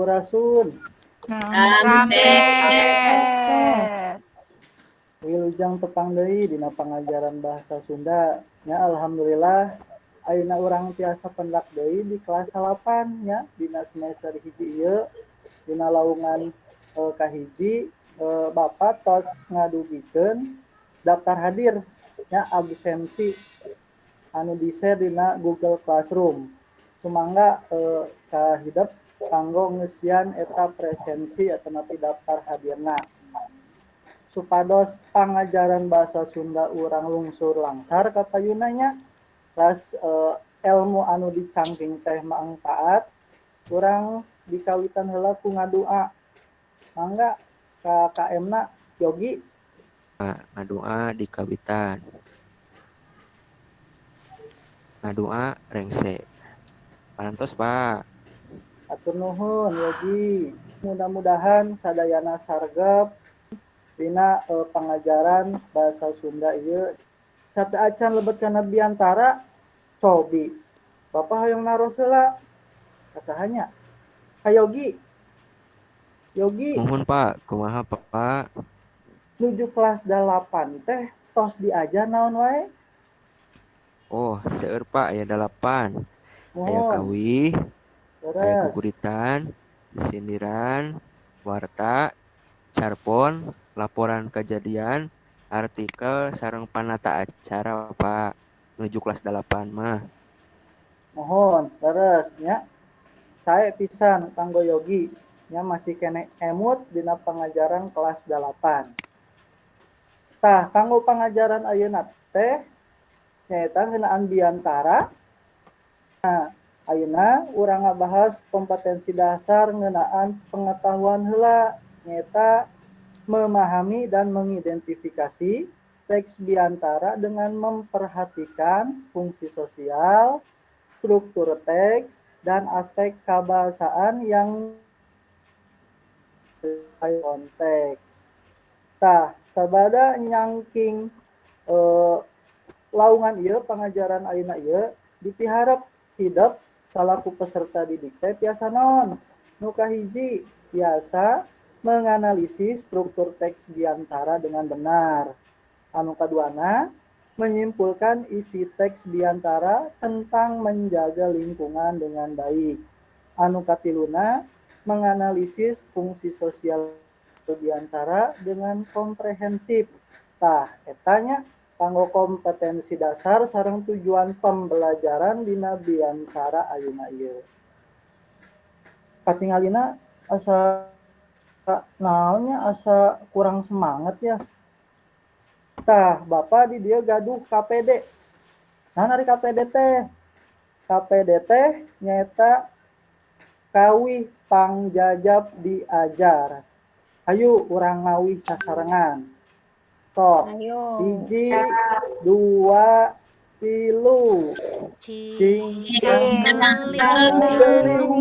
Sampurasun. Rampes. Wilujeng tepang deui dina pangajaran bahasa Sunda. Nya, alhamdulillah ayeuna urang tiasa pendak deui di kelas 8 nya, dina semester 1 ieu, dina laungan kahiji. Bapak tos ngadugikeun daftar hadir nya, absensi anu di-share dina Google Classroom. Sumangga ka hidep kanggo ngeusian eta presensi atanapi daftar hadirna. Supados pangajaran bahasa Sunda urang lungsur langsar kapayunna nya, ras ilmu anu dicangking teh mangfaat, urang dikawitan heula ku ngadua. Mangga ka KM-na, Yogi. Ngadua dikawitan. Ngadua rengse. Parantos, Pak. Hatur nuhun, Yogi. Mudah-mudahan sadayana sargep dina pangajaran bahasa Sunda ieu. Sateuacan lebet kana biantara, cobi. Bapak hoyong naros heula. Ka saha nya? Ka Yogi. Yogi. Muhun, Pak, kumaha, Pak? Nuju kelas 8 teh tos diajar naon wae? Oh, seueur, Pak, aya 8. Aya Muhun. Kawih, aya Leres. Guguritan, sindiran, warta, carpon, laporan kejadian, artikel, sareng panata acara, Pak. Nuju kelas 8 mah. Muhun, leres nya. Sae pisan kanggo Yogi nya, masih keneh emut dina pangajaran kelas 8. Tah, kanggo pangajaran ayeuna teh nyaeta ngeunaan biantara. Nah, ayeuna urang ngabahas kompetensi dasar ngeunaan pengetahuan heula, nyaeta memahami dan mengidentifikasi teks biantara dengan memperhatikan fungsi sosial, struktur teks, dan aspek kabahasaan yang konteks. Tah, sabada nyangking laungan ieu, pangajaran ayeuna ieu, dipiharep hidep salaku peserta didik teh tiasa naon? Nu kahiji, tiasa menganalisis struktur teks biantara dengan benar. Anu kaduana, menyimpulkan isi teks biantara tentang menjaga lingkungan dengan baik. Anu katiluna, menganalisis fungsi sosial biantara dengan komprehensif. Tah, eta nya kanggo kompetensi dasar sareng tujuan pembelajaran dina biantara ayeuna ieu. Katingalina asa naonnya, asa kurang semangat ya. Tah, Bapak di dieu gaduh KPD. Nah, ari KPD teh? KPD teh nyaeta kawih pangjajab diajar. Hayu urang ngawih sasarengan. Sok. Ayo. 1, 2, 3. Cing cangkeling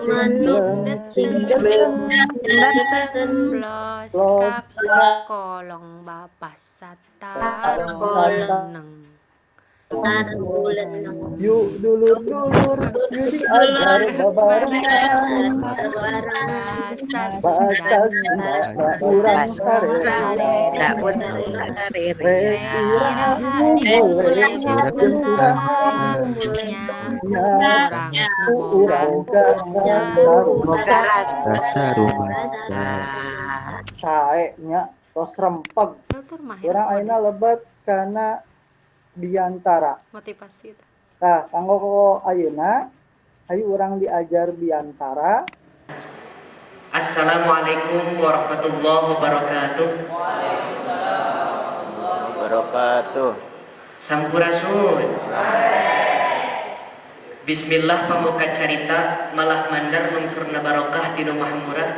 manuk cingkleng cingkleng blos kolong bapas sataruneng. Yuk dulur-dulur, yuk diajar babarengan. Bahasa Bahasa Sunda Sunda urang sarere. Rek iraha mulai jeung saha nya ku urang Rasa rumasa. Sae nya, tos rempeg. Urang ayeuna lebet kana biantara. Motivasi. Tah, kanggo ayeuna hayu urang diajar biantara. Assalamualaikum warahmatullahi wabarakatuh. Wabarakatuh. Sampurasun. Bismillah, pamuka carita malah mandar lungsurna barokah di Maha Murah.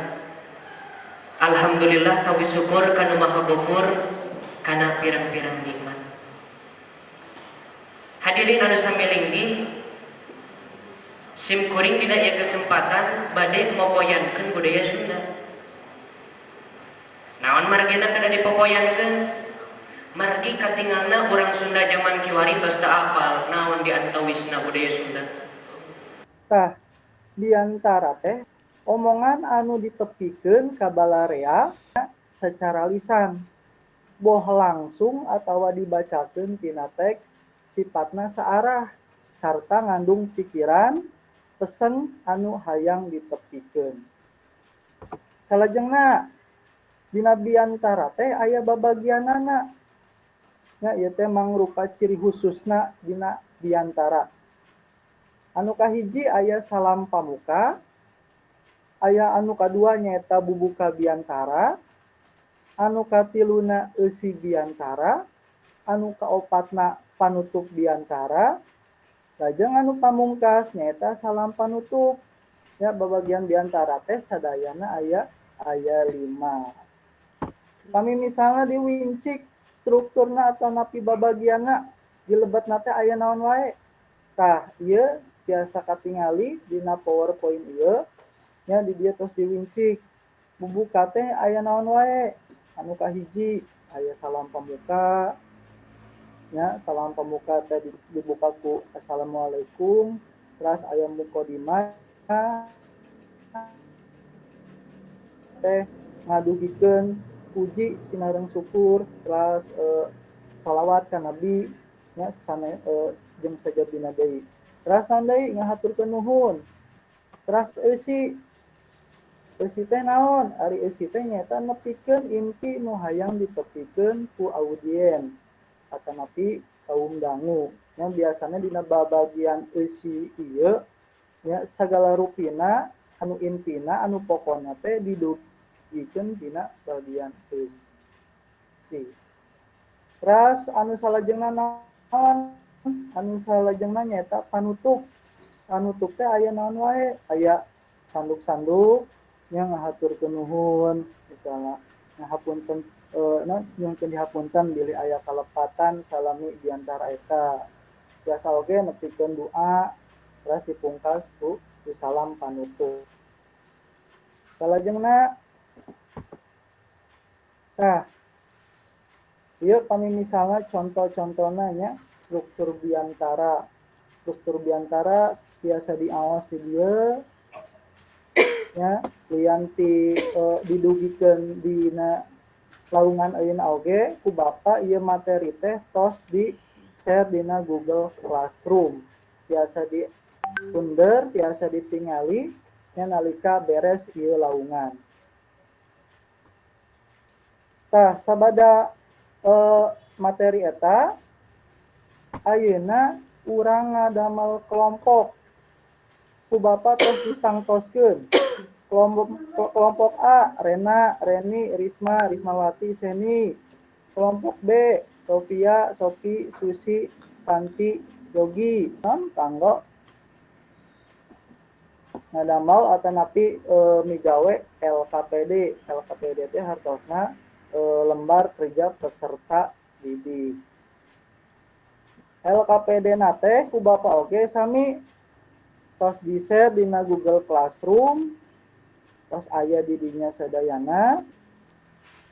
Alhamdulillah, tawi syukur kanu Maha Gofur kana pirang-pirang nikmat. Hadirin anu sami linggih, sim kuring dina ieu kesempatan bade mopoyankeun budaya Sunda. Naon margina kada dipopoyankeun? Margi katingalna urang Sunda zaman kiwari tos teu apal naon diantawisna budaya Sunda. Tah, biantara teh Omongan anu ditepikeun ka balarea secara lisan, boh langsung atawa dibacakeun tina teks, sifatna saarah sarta ngandung pikiran pesen anu hayang ditepikeun. Salajengna dina biantara teh aya babagianana. Nya ieu teh mangrupa ciri khususna dina biantara. Anu kahiji aya salam pamuka, aya anu kadua nyaeta bubuka biantara, anu katiluna eusi biantara, anu kaopatna panutup biantara, lajeng anu pamungkas nyaeta salam panutup. Ya, babagian biantara teh sadayana aya aya 5. Kami misalnya diwincik strukturna atau napi babagianna di lebetna teh aya naon wae. Tah, ieu biasa katingali dina PowerPoint ieu nya di dieu terus diwincik. Bubuka teh aya naon wae. Anu kahiji aya salam pamuka. Nya, salam pamuka teh dibuka ku assalamualaikum, terus aya mukodimah teh ngadugikeun puji sinareng syukur, terus salawat ka nabi nya sana jeung sajabina deui. Terus naon deui ngahaturkeun nuhun. Terus eusi eusi teh naon? Ari eusi teh nyaeta nepikeun inti nu hayang ditepikeun ku audien atanapi kaum dangu. Nya biasana dina babagian eusi ieu nya sagala rupina anu intina anu pokona teh didugikeun dina bagian eusi. Terus anu salajengna naon? Anu salajengna nyaeta panutup. Panutup teh aya naon wae? Aya sanduk-sanduk nya ngahaturkeun nuhun, misalnya ngahapunten nyungkeun dihapunten bilih aya kalepatan salami diantara eta. Biasa oge nepikeun doa terus dipungkas ku salam panutup. Salajengna tah ieu kami misalnya contoh-contohna nya struktur biantara. Struktur biantara biasa diawas di dieu nya lian ti didugikeun dina laungan ayeuna oge ku Bapak ieu materi teh tos di share dina Google Classroom. Biasa di under, biasa ditingali nya nalika beres ieu laungan. Tah sabada materi eta ayeuna urang ngadamel kelompok. Ku Bapak tos ditangtoskeun. Kelompok A, Rena, Reni, Risma, Rismawati, Seni. Kelompok B, Sofia, Sofi, Susi, Panti, Yogi. Non kanggo ngadamel atanapi migawe LKPD. LKPD teh hartosna lembar kerja peserta didik. LKPD na teh ku Bapak oge sami tos di-share dina Google Classroom, tos aya di dinya sadayana.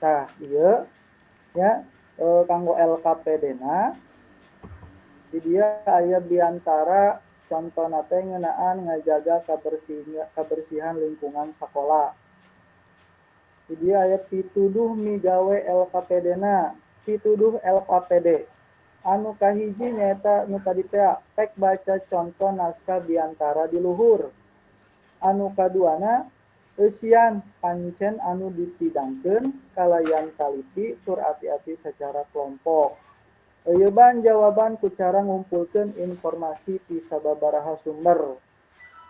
Tah ieu nya kanggo LKPD na di dieu aya biantara contona teh ngeunaan ngajaga kabersihan lingkungan sakola. Di dieu aya pituduh migawe LKPD na, pituduh LKPD. Anu kahiji nyaeta nu tadi teh pek baca contoh naskah biantara di luhur. Anu kaduana eusian pancen anu dipidangkeun kalayan taliti tur ati-ati secara kelompok. Eueuban jawaban ku cara ngumpulkeun informasi ti sababaraha sumber.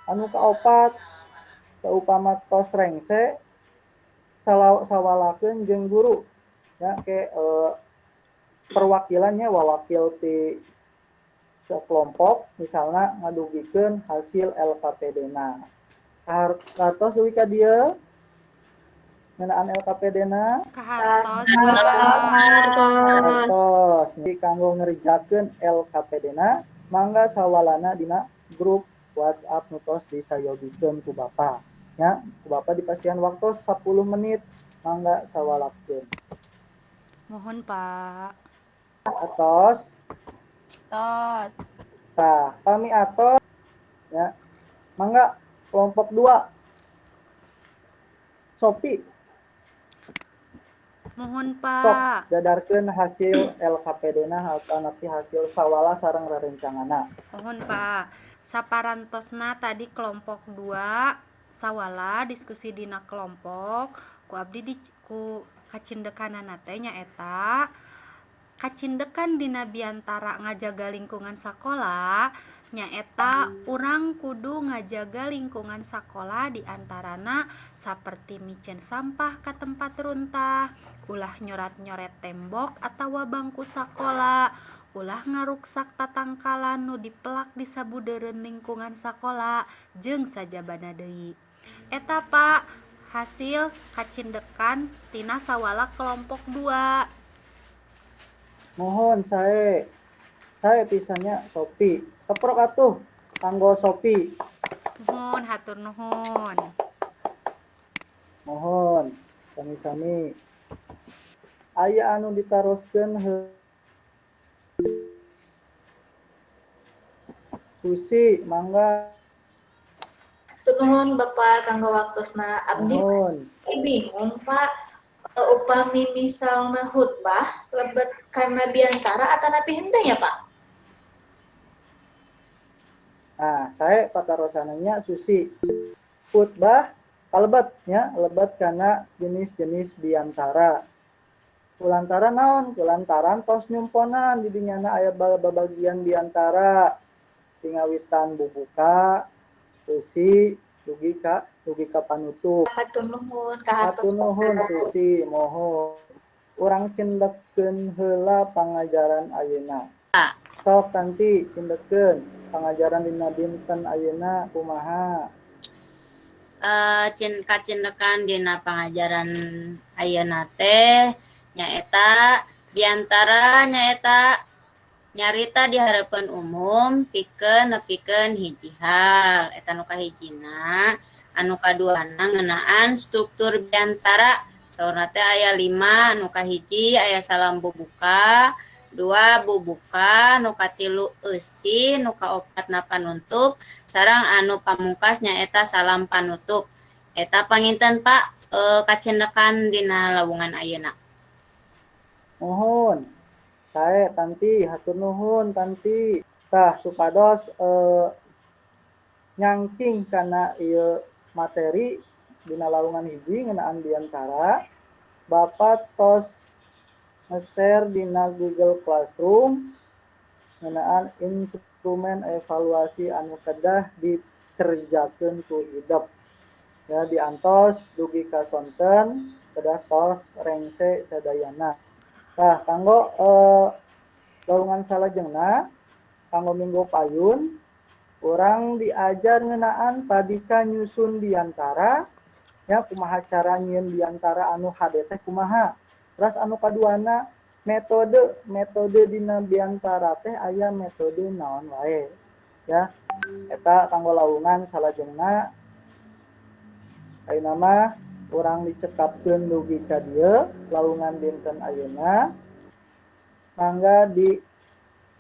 Anu kaopat saupama tos rengse sawalakeun jeung guru ya ke perwakilannya wawakil ti kelompok misalnya ngadugikeun hasil LKPD na. Kahartos dugi ka dieu ngeunaan LKPD na? Kahartos. Kahartos. Jadi kanggo ngerjakeun LKPD na mangga sawalana dina grup WhatsApp nu tos disayogikeun ku Bapak. Ya, ku Bapak dipasihan waktu 10 menit mangga sawalakeun. Mohon Pak. Atos. Tos. Tah, kami atos ya. Mangga kelompok 2. Sopi. Mohon Sok Pak. Jadarkeun hasil LKPD-na atau napi hasil sawala sareng rerencanganna. Mohon Pak. Saparantosna tadi kelompok 2 sawala diskusi dina kelompok ku abdi di ku kacindekanana teh nyaeta kacindekan dina biantara ngajaga lingkungan sakola, nyaeta urang kudu ngajaga lingkungan sakola, diantarana saperti miceun sampah ka tempat runtah, ulah nyorat-nyoret tembok atawa bangku sakola, ulah ngaruksak tatangkalan nu dipelak di sabudeureun lingkungan sakola, jeung sajabana deui. Eta Pak, hasil kacindekan tina sawala kelompok 2. Mohon, sae. Sae pisan nya, Sopi. Keprok atuh kanggo Sopi. Nuhun, hatur nuhun. Mohon, sami-sami. Aya anu ditaroskeun heuh? Susi, mangga. Hatur nuhun Bapak kanggo waktosna. Abdi Nuhun. Masih bingung, Pak. Upami misalna khutbah lebet kana biantara atanapi henteu ya, Pak? Nah, saya patarosanna nya, Susi. Khutbah kalebet nya, lebet kana jenis-jenis biantara. Kulantaran naon? Kulantaran tos nyumponan di dinyana aya babagian biantara. Tingawitan bubuka, Susi, dugi ka panutup. Hatur nuhun kahartos. Hatur nuhun, Susi, mohon. Urang cindekkeun heula pangajaran ayeuna. Sok Tanti, cindekkeun pangajaran dina dinten ayeuna kumaha? Kacindekan dina pangajaran ayeuna teh nyaeta biantara nyaeta nyarita di hareupeun umum pikeun nepikeun hiji hal, eta nu kahijina. Anu kaduana ngeunaan struktur biantara, saurna teh aya 5. Anu kahiji aya salam bubuka, dua bubuka, nu katilu eusi, nu kaopatna panutup, sareng anu pamungkas nyaeta salam panutup. Eta panginten, Pak, kacindekan dina lawungan ayeuna. Nuhun. Sae Tanti, hatur nuhun Tanti. Tah, supados nyangking kana ieu materi dina lawungan hiji ngeunaan biantara, Bapak tos nge-share dina Google Classroom ngeunaan instrumen evaluasi anu kedah dikerjakeun ku IDEP. Ya, diantos dugi ka sonten kedah tos rengse sadayana. Tah, kanggo lawungan salajengna, kanggo minggu payun, urang diajar ngeunaan padika nyusun biantara, ya, kumaha cara nyieun biantara anu hade teh kumaha. Terus anu kaduana, metode metode dina biantara teh aya metode naon wae, ya. Eta kanggo lawungan salajengna. Ayeuna mah urang dicekapkeun dugi ka dieu lawungan dinten ayeuna. Mangga di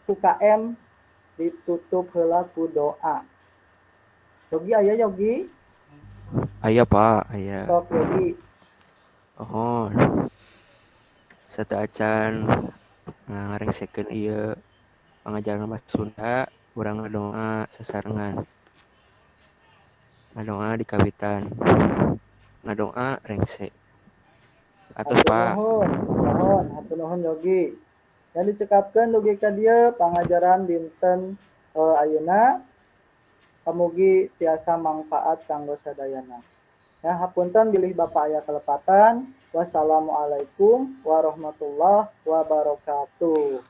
UKM ditutup heula ku doa. Yogi, aya Yogi? Aya, Pak, aya. Sok, Yogi. Oh. Sateuacan ngarengsekeun ieu pangajaran bahasa Sunda, urang ngadoa sasarengan. Ngadoa di kawitan. Ngadoa rengse. Atos, Hatur Pak. nuhun, nuhun, hatur nuhun Yogi. Yang dicekapkeun dugi ka dieu pangajaran dinten ayeuna, pamugi tiasa mangfaat kanggo sadayana. Ya, hapunten bilih Bapak aya kelepatan. Wassalamualaikum warahmatullahi wabarakatuh.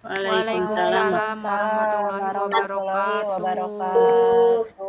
Waalaikumsalam Waalaikumsalam warahmatullahi warahmatullahi wabarakatuh. Wabarakatuh.